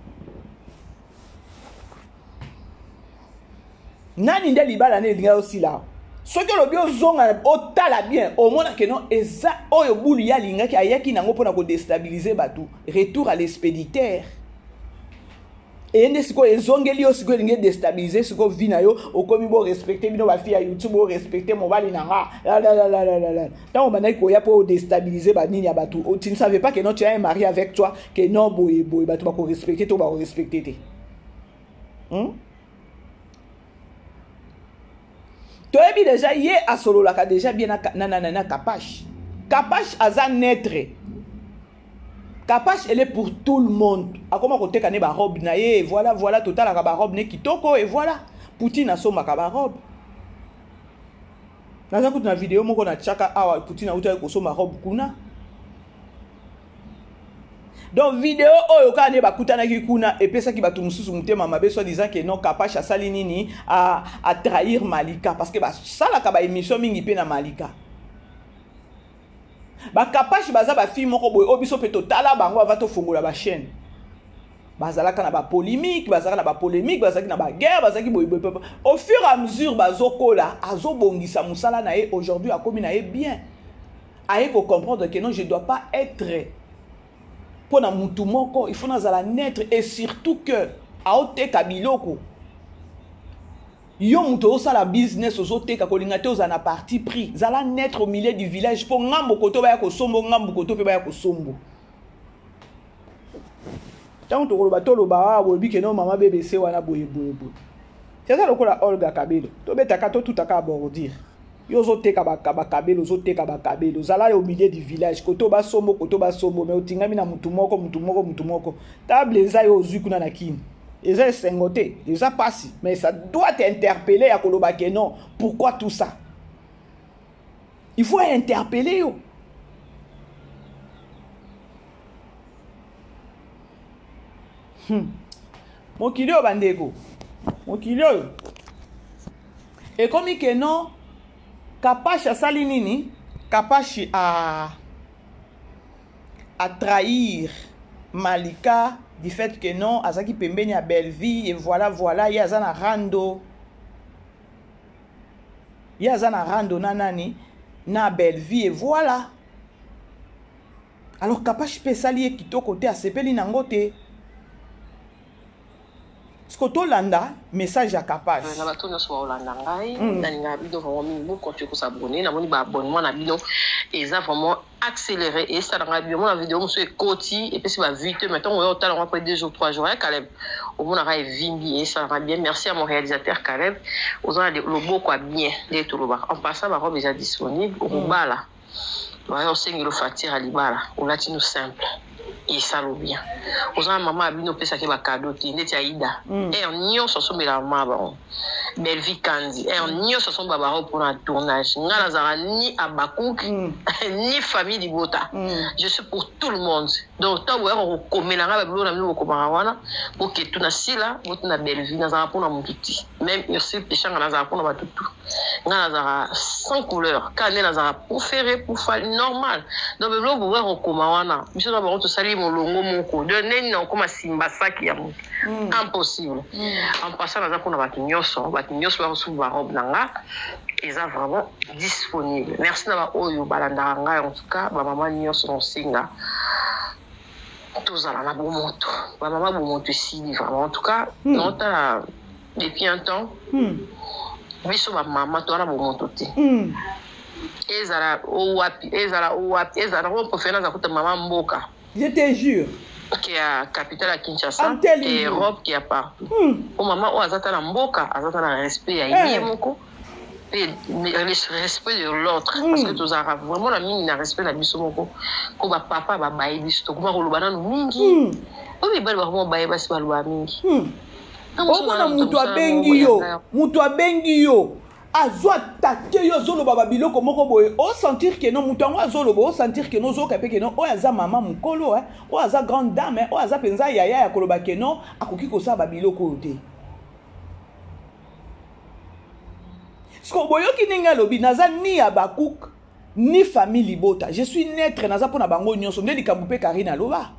Nani nde libala ne elingi osila awa? Soki olobi ozonga otala bien, omona ke non, eza oyo bulu ye alingaki, ayaki nango mpona kodestabilize bato. Retour à l'expéditeur. Eye nde sikoyo ezongeli yo, sikoyo elingi edestabilize sikoyo vie na yo. Okomi borespecte bino bafille ya YouTube, borespecte mobali na nga. Lalalala, ntango obandaki koya mpo odestabilize banini ya bato, tu ne savais pas que non, tu as un mari avec toi, que non, boye boye, bato bakorespecte to bakorespecte te, Toyebi deja ye asololaka deja bien na Kapash. Kapash aza neutre. Kapash, elle est pour tout le monde. Akoma koteka ne barobe na ye, voilà voilà, totalaka barobe ne kitoko et voilà. Poutine asombaka barobe. Naza kutu na video moko na tiaka awa, Poutine autaki kosomba robe kuna. Donc video oyo kaka nde bakutanaki kuna epesaki bato mosusu motema mabe, soit disant que non, Kapash asali nini, a trahir Malika, parce que basalaka baémission mingi mpe na Malika. Bakapashi baza bafille moko boye oyo biso mpe totala bango ava tofongola bachaîne. Bazalaka na bapolémique, bazalaka na bapolémique, bazalaki na baguerre, bazalaki boye boye. Au fur et à mesure bazokola, azobongisa mosala na ye. Aujourd'hui akomi na ye bien, aye kocomprendre que non, je dois pas être mpo na mutu moko, il faut nazala neutre. Et surtout que aoteka biloko, yo moto ozosala business, ozoteka, kolinga te ozala na parti pris. Zala neutre au milieu du village, mpo ngambo koto baya kosombo, ngambo koto mpe baya kosombo. Ntango tokoloba, toloba awa, bolobi ke no, mama BBC wana boye boye boye. Eza lokola Olga Kabelo, tobetaka, totutaka bordure. Yo ozoteka bakabelo, ozoteka bakabelo, ozala au milieu du village, koto basombo, koto basombo, mais otingami na mutu moko, mutu moko, mutu moko. Table eza yo ozwi kuna na Kini, eza esengo te, eza pasi, mais ça doit t'interpeller ya koloba ke non, pourquoi tout ça? Il faut interpeller yo. Mokili oyo, bandeko, mokili oyo ekomi ke non, Kapashi asali nini? Kapashi a trahir Malika du fait que non, azalaki pembeni ya Bellevie et voilà voilà. Ye aza na rando, ye aza na rando na nani, na Bellevie et voilà. Alors Kapashi mpe esali ye kitoko te, asepeli nango te. Siko tolanda message ya Kapash. Na bato nyonso baolanda ngai, nalingaka bino vraiment mingi. Bocontinue kosabone. Namoni baabonnement na bino eza vraiment accéléré, esala ngai bino. Mona video mosusu ekoti, epesi bavue te, mais ntongo oyo otala yango après 2 jours, 3 jours ya Caleb, omonaka evimbi, esalaka bien. Merci à mon réalisateur Caleb, oza na loboko ya bien nde tolobaka. En passant, barobe eza disponible. Okobala, baya osengeli facture ya libala, olati no simple, esalo bien. Oza na mama ya bino, opesaki bacadeau te ndeti Aida. Heure nyonso asombela mama bango Bellevie Kandi, heure nyonso asomba barobe mpona tournage. Nga nazalaka ni Abakouk ni famille libota, je suis pour tout le monde. Donc ntango boyaka kokomela nga babiloko na bino, bokomaka wana, boketu na Sila, botuna Bellevie. Nazalaka mpona motu ti même Ursule Peshanga, nazalaka mpona bato tu. Nga nazalaka sans couleur, kaka nde nazalaka pour Ferre, pour Fally, normal. Donc biloko bokoya kokoma wana, biso na bango tosali molongo moko. Donc ndeni na okoma simba saki ya motu, impossible. En passant, naza mpona bato nyonso, bato nyonso bakosomba barobe na nga, eza vraiment disponible. Merci na baoyo balandaka ngai. En tout cas, bamama nyonso na osenga tozala na bomoto. Bamama, bomoto esili vraiment. En tout cas, naotala depuis un temps, biso bamama toza na bomoto te. Ezala owapi, ezala owapi, ezala nango préféré naza kuta mama mboka Je te jure. Ke ya capitale ya Kinshasa, I'm telling ke you. Europe, ke ya partout. O mama oyo aza ta na mboka, aza ta na respect ya ye moko. Mpe respect de l'autre, parce que tozalaka vraiment na mingi na respect na biso moko, ko bapapa babaye biso, tokoma koloba nanu mingi. Oyo mibali bakoma baye basi, baloba mingi. Omona moto abengi yo, moto abengi yo, azwa take yo, azoloba babiloko moko boye, osentir que non, moto yango azoloba, osentir que non, ozoyoka mpe que non, oyo aza mama mokolo, oyo aza grande dame, oyo aza mpenza yaya ya koloba que non, akoki kosala babiloko oyo te. Siko boyoki ndenge alobi: naza ni ya bacook ni famille libota, je suis neutre, naza mpo na bango nyonso. Nde likambo mpe Karine aloba.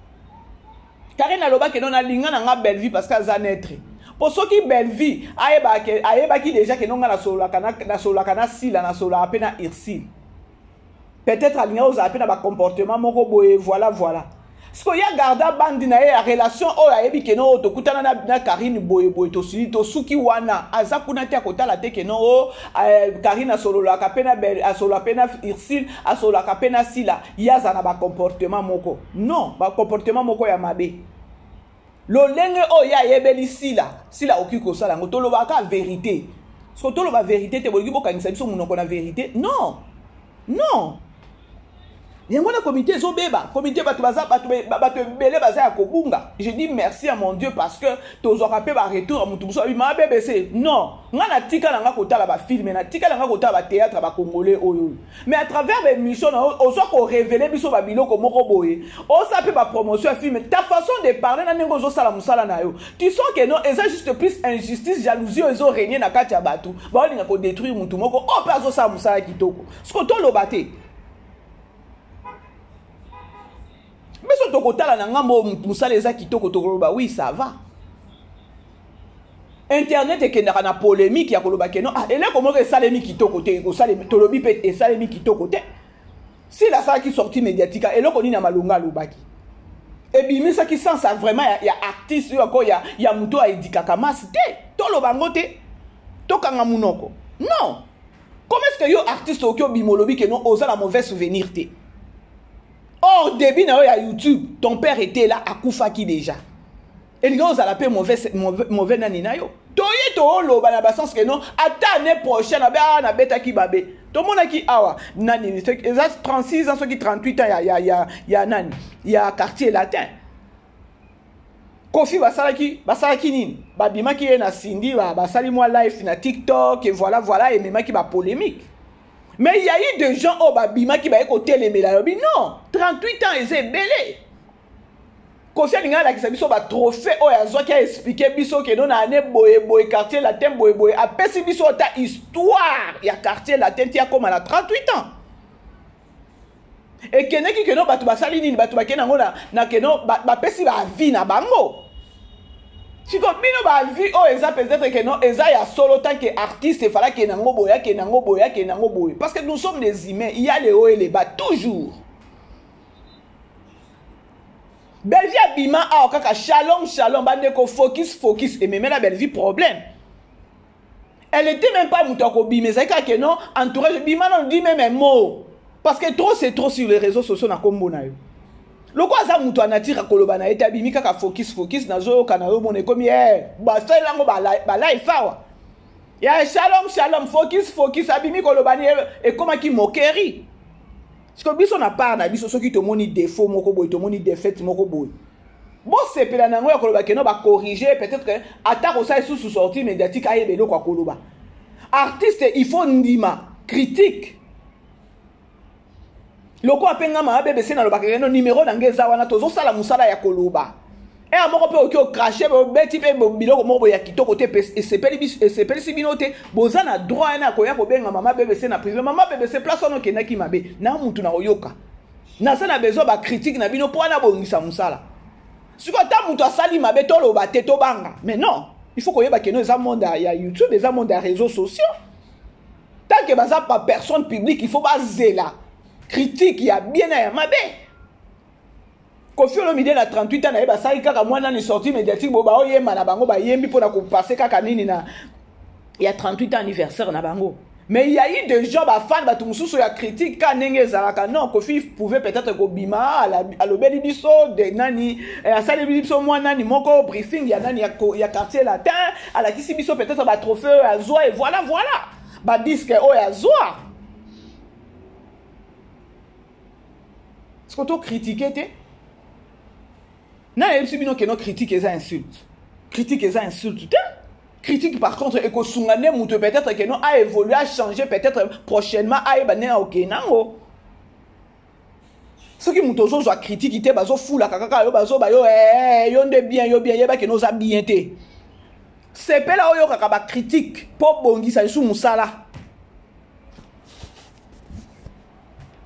Karine aloba que non, nalinga na nga Bellevie parce que aza neutre, mpo soki Bellevie ayebaki déjà que non, nga nasololaka na Sila, nasololaka mpe na Ursile, peut-être alingaki ozala mpe na bacomportement moko boye. Voilà. Siko ya garda bandi na ye ya relation oyo ayebi que non, oyo tokutana na Karine boyeboye, tosili, tosuki wana. Aza kuna te, akotala te que non, o Karine asololaka mpe na, asololaka mpe na Ursile, asololaka mpe na Sila, ye aza na bacomportement moko, non, bacomportement moko ya mabe. Lolenge oyo ye ayebeli Sila, Sila okoki kosala yango. Tolobaka vérité. Siko toloba vérité te, bolingi bokangisa biso monoko na vérité? Non, non. Yango na comité ezobeba, comité bato baza, bato ebele baza ya kobunga. Je dis merci à mon Dieu parce que tozwaka mpe baretour ya motu mosusu abima BBC. Non, nga natika na nga kotala bafilm, natika na nga kotala bathéâtre ya bacongolais oyo, mais à travers baémission na ozwa korévéler biso babiloko moko boye, osala mpe bapromotion ya film, ta façon de parler na ndenge ozosala mosala na yo, tu sens que non, eza juste plus injustice, jalousie oyo ezorégner na kati ya bato, baolinga kodétruire motu moko oyo mpe azosala mosala kitoko. Siko toloba te, biso tokotala na ngambo oyo mosala eza kitoko, tokoloba: oui, ça va. Internet ekendaka na polémique ya koloba que non, ah, eleko moko esalemi kitoko te, tolobi mpe esalemi kitoko te. S'il asalaki sortie médiatique, eloko nini ya malonga alobaki ebimisaki sens vraiment ya artiste oyo ako ya moto aéduquaka masse te? Toloba yango te, tokanga munoko? Non. Comment est ce que yo artiste okoki obima, olobi que non, oza na mauvais souvenir te? Or début na yo ya YouTube, ton père était là, akufaki déjà. Elingi ozala mpe mauvais nani na yo. Toye tooloba na basens que non, ata année prochaine abe awa nabetaki babe. Tomonaki awa nani, eza 36 ans soki 38 ans ya nani, ya Quartier Latin, Kofi. Basalaki nini? Babimaki ye na Cindy, basali mwa live na TikTok et voilà, ememaki bapolémique. Mais il y a eu des gens oyo babimaki, baye kotelemela, yobi non, 38 ans eza ebele. Kofi alingi alakisa biso batrophée oyo azwaki, aexpliquer biso que non, na ane boyeboye, Quartier Latin boyeboye, apesi biso ata histoire ya Quartier Latin ti akóma na 38 ans. Ekendeki que non, bato basali nini? Bato bakende yango na que non, bapesi baavis na bango. Siko bino baavis oyo eza peut-être que non, eza ya solo, tant que artiste efalaki nango boye, akende yango boye, akende yango boye, parce que nous sommes des humains, il y a les hauts et les bas toujours. Bellevie abima awa kaka shalom shalom, bandeko, focus focus, ememela Bellevie problème. Elle était même pas moto akobima, ezalaki kaka que non, entourage bima nano, dit même un mot, parce que trop c'est trop sur les réseaux sociaux na kombo na yo. Loko aza moto anatire akoloba na ye te, abimi kaka focus focus, nazoyoka na yo mona ekomi e basali yango balive awa ya shalom shalom, focus focus, abimi koloba ni ekomaki moquerie. Siko biso na part na biso, soki tomoni défaut moko boye, tomoni défaite moko boye, bosepela na yango ya koloba que non, bacorriger, peut-être que ata kosala lisusu sortie médiatique, ayeba eloko ya koloba. Artiste, il faut ndima critique. Lokola mpe nga mama BBC nalobaka que non, numéro na ngai eza wana, tozosala mosala ya koloba. Eya moko mpe oki ocracher, obeti mpe biloko moko boye ya kitoko te, esepelisi bino te, boza na droit wana ya koya kobenga mama BBC na privé: mama BBC, place wana okendaki mabe. Na mutu na koyoka, naza na besoin bacritique na bino mpo wana bongisa mosala. Sikoyo ata moto asali mabe, toloba te, tobanga? Mais non, il faut koyeba que non, eza monde ya YouTube, eza monde ya réseaux sociaux. Tant que baza bapersonne publique, il faut bazela critique ya bien na ya mabe. Kofi Olomide na 38 ans na ye, basali kaka mwa nani, sortie médiatique bo baoyemba na bango, bayembi mpona kopasser kaka nini na ya 38 ans anniversaire na bango. Mais il y a eu des gens, bafan, bato mosusu ya critique ka ndenge ezalaka. Non, Kofi pouvait peut-être kobima, alobeli biso de nani, asaleli biso mwa nani moko, briefing ya nani, ya Quartier Latin, alakisi biso peut-être batrophée oyo azwa et voilà. Ba disque oyo azwa. Siko to critique te. Nayebisi bino que no critique eza insulte. Critique eza insulte te. Critique par contre ekosunga nde moto peut-être que no a évolué, a changé, peut-être prochainement ayeba ndenge akokende nango. Soki moto ozozwa critique te, bazofulaka kaka yo, bazoba yo, eh, yo nde bien, yo bien, yeba que no oza bien te. Sepela oyokaka bacritique mpo bongisa lisusu mosala.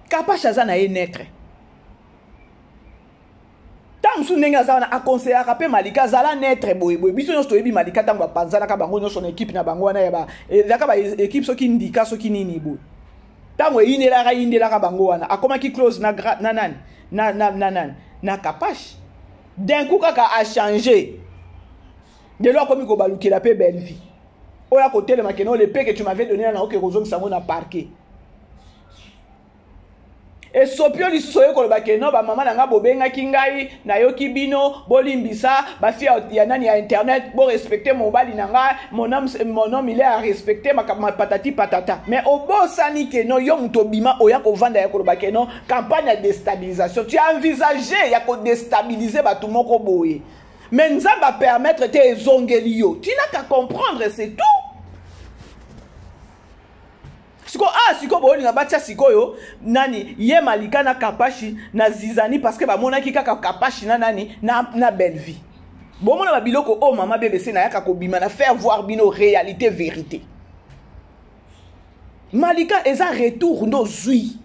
Kapache aza na ye neutre. Ntango mosusu ndenge aza wana, akonseyaka mpe Malika azala neutre boyeboye. Biso nyonso toyebi Malika, ntango bapanzanaka bango nyonso na équipe na bango wana ya ba ezalaka ba équipe soki ndika soki nini boye, ntango eyindelaka yindelaka bango wana, akomaki close na, na nani na nani na Kapache. D'un coup kaka achange, lelo akomi kobalukela mpe Bellevie oyo akotelema que no le peu que tu m'avais donné na oke kozongisa yango na parquet. Esopi yo lisusu oye koloba que no bamama na ngai bobengaki ngai, nayoki bino, bolimbisa bafi ya nani ya internet, borespecte mobali na ngai, mon homme, il est à respecter, makambo patati patata. Mais obosani que no yo moto obima oya kovanda ya koloba que no campagne ya déstabilisation, tu as envisagé ya kodéstabiliser bato moko boye, mais Nzambe apermettre te, ezongeli yo. Tu n'as qu'à comprendre, c'est tout. Sikoyo ah, sikoyo boyolinga batia sikoyo nani ye Malika na Kapashi na zizani, parce que bamonaki kaka Kapashi na nani na Bellevie. Bomona babiloko oyo mama BBC nayaka kobima na faire voir bino réalité, vérité. Malika, eza retour nde ozwi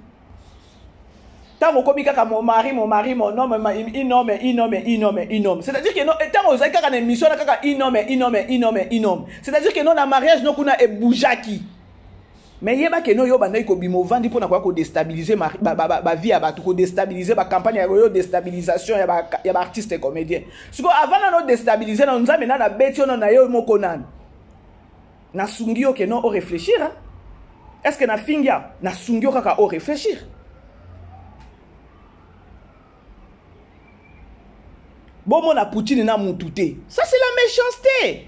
ntango okomi kaka mon mari, mon mari, mon homme, un homme, un homme, un homme, un homme. C'est-à-dire que non, ntango ozali kaka na émission na kaka un homme, un homme, un homme, un homme, c'est-à-dire que non, na mariage no kuna ebougeaki. Mais yeba que no yo bandaki kobima, ovandi mpona koya kodéstabiliser bavie ya bato, kodéstabiliser bacampagne ya yo déstabilisation ya baartiste comédien. Sikoyo avant nano déstabiliser nano, Nzambe nano abeti yo nano na yo moko nano nasungi yo que no oréfléchir, hein? Est ce que nafingi ya nasungi yo kaka oréfléchir? Bomona Poutine na mutu te, ça c'est la méchanceté.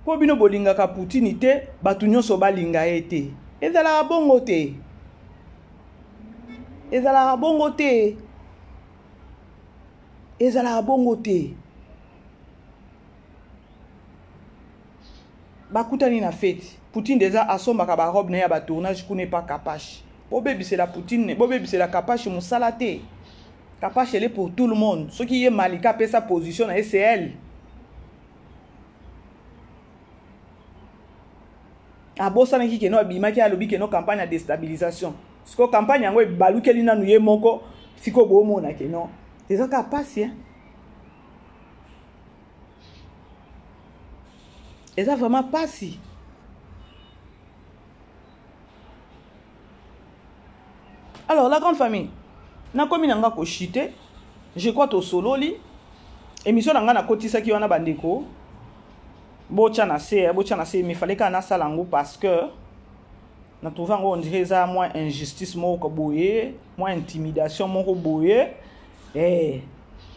Mpo bino bolingaka Poutine te, bato nyonso balinga ye te. Ezalaka bongo te, ezalaka bongo te, ezalaka bongo te. Bakutani na feti, Poutine deja asombaka barobe na ye ya batournage kuna epa Kapache. Bobebisela Poutine, bobebisela Kapache mosala te. Kapache, elle est pour tout le monde. Soki ye Malika apesa position na ye, c'est elle. Abosanaki que no abimaki, alobi que no campagne ya déstabilisation. Sikoyo campagne yango ebalukeli nanu ye moko. Sikoyo boomona que no eza kaka pasi, hein? Eza vraiment pasi. Alors la grande famille, nakomi na nga koshite. Je crois tosololi émission na nga nakotisaki wana. Bandeko, botya na se, botya na se. Mais fallait kaka nasala yango parce que na trouve yango, on dirait eza mwa injustice moko boye, mwa intimidation moko boye. Eh,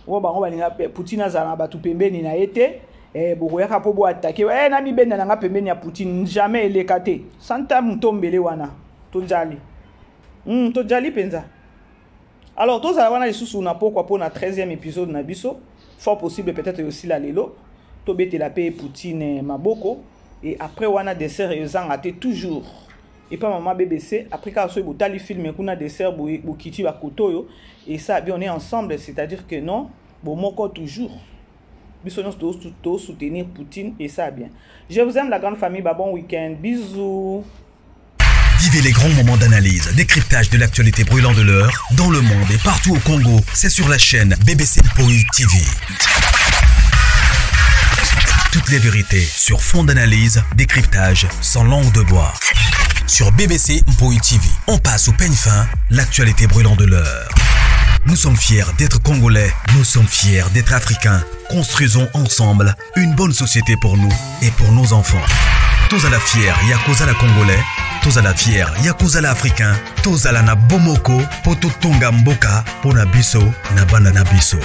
oyo bango balinga Poutine azala na bato pembeni na ye te. Eh, bokoyaka mpo boatake. Eh, na mibenda na nga pembeni ya Poutine, jamais, eleka te. Santa motombele wana tojali, tojali mpenza. Alors tozala wana lisusu na pokwa mpo na 13e épisode na biso. Fort possible peut-être osila lelo, tobetela mpe Poutine maboko. Et après wana, dessert ezanga te, toujours epa mama BBC. Après kaka soki botali film kuna, dessert, bokiti bakoto oyo esa bien. On est ensemble, c'est-à-dire que non, bomoko toujours, biso nyonso tosoutenir Poutine et ça bien. Je vous aime, la grande famille. Ba bon week-end, bisous. Vivez les grands moments d'analyse, décryptage de l'actualité brûlante de l'heure, dans le monde et partout au Congo. C'est sur la chaîne BBC Mpoi TV. Toutes les vérités sur fond d'analyse, décryptage, sans langue de bois. Sur BBC Mpoi TV, on passe au peigne fin l'actualité brûlante de l'heure. Nous sommes fiers d'être Congolais, nous sommes fiers d'être Africains. Construisons ensemble une bonne société pour nous et pour nos enfants. Tozala fier ya kozala Congolais, tozala fier ya kozala Africain, tozala na bomoko po totonga mboka pona biso na bana na biso.